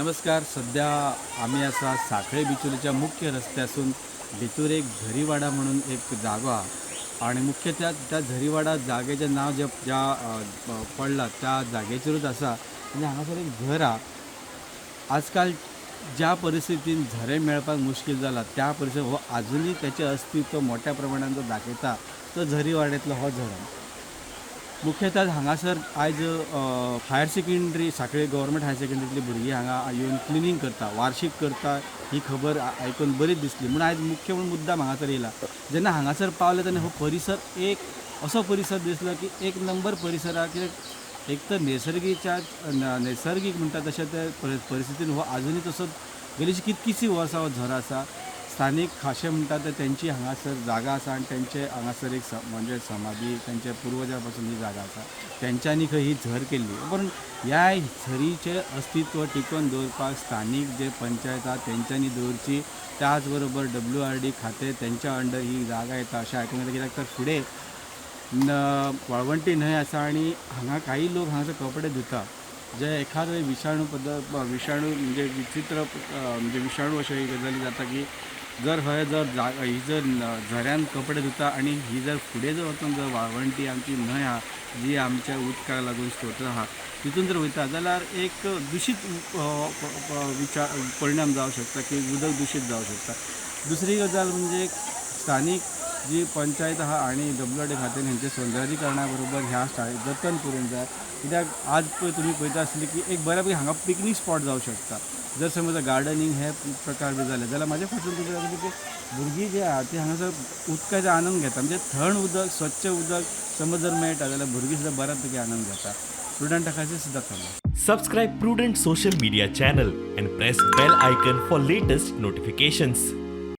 नमस्कार. सध्या आमी आसा साखळे बिचोलीच्या मुख्य रस्त्यासून भितूर एक झरीवाडा म्हणून एक जागो आहा आणि मुख्य त्या त्या झरीवाडा जागेचें नांव जे ज्या पडलां त्या जागेचेरूच आसा आनी हांगासर एक झर आहा. आजकाल ज्या परिस्थितीन झरे मेळपाक मुश्कील जाला त्या परिस्थितीन हो आजुनूय तेचें अस्तित्व मोठ्या प्रमाणान जो दाखयता तो झरीवाड्यांतलो हो झरो. मुख्यतः हांगासर आयज higher secondary Sanquelim government higher सेकंडरीतली भुरगीं हांगा येवन क्लिनींग करता, वार्शीक करता ही खबर आयकून बरी दिसली म्हूण आयज मुख्य म्हूण मुद्दाम हांगासर येयला. जेन्ना हांगासर पावले तेन्ना हो परिसर एक असो परिसर दिसलो की एक नंबर परिसर कित्याक एक तर नैसर्गीच्या नैसर्गीक म्हणटा तशें ते परिस्थितीन हो आजुनूय तसो गेलीं कितकीशीं वर्सां हो झरो आसा. स्थानीक खाशे म्हणटा ते तेंची हांगासर जागा आसा आनी तेंचे हांगासर एक म्हणजे समाधी तेंच्या पुर्वजा पासून ही जागा आसा, तेंच्यांनी खंय ही झर केल्ली. पूण ह्या झरीचें अस्तित्व टिकोवन दवरपाक स्थानीक जे पंचायत आहा तेंच्यांनी दवरची, त्याच बरोबर WRD खातें तेंच्या अंडर ही जागा येता अशें आयकूंक येता. कित्याक तर फुडें वाळवंटी न्हंय आसा आनी हांगा काही लोक हांगासर कपडे धुता जे एखादो विशाणू पद्दत विशाणू म्हणजे विचित्र म्हणजे विशाणू अशें ही गजाली जाता की जर हय जर जागा ही जर झऱ्यान कपडे धुता आनी ही जर फुडें जर वचून जर वाळवंटी आमची न्हंय आहा जी आमच्या उदकाक लागून स्त्रोत आहा तितून जर वयता जाल्यार एक दुशीत विचार परिणाम जावं शकता की उदक दुशीत जावं शकता. दुसरी गजाल म्हणजे स्थानीक जी पंचायत आहा आनी WRD खात्यान हेंचे सौंदर्यीकरणा बरोबर ह्या शाळेक जतन करूंक जाय. कित्याक आज पळय तुमी पळयता आसतली की एक बऱ्या पैकी हांगा पिकनीक स्पॉट जावं शकता. जर समज गार्डनींग हे प्रकार बी जाले जाल्यार म्हाज्या फाटल्यान तुमकां दाखयता की भुरगीं जी आहा ती हांगासर उदकाचो आनंद घेता. म्हणजे थंड उदक, स्वच्छ उदक समज जर मेळटा जाल्यार भुरगीं सुद्दां बऱ्या पैकी आनंद घेता. प्रुडंटा खातीर सुद्दां थंड. Subscribe Prudent Social Media channel and press bell icon for latest notifications.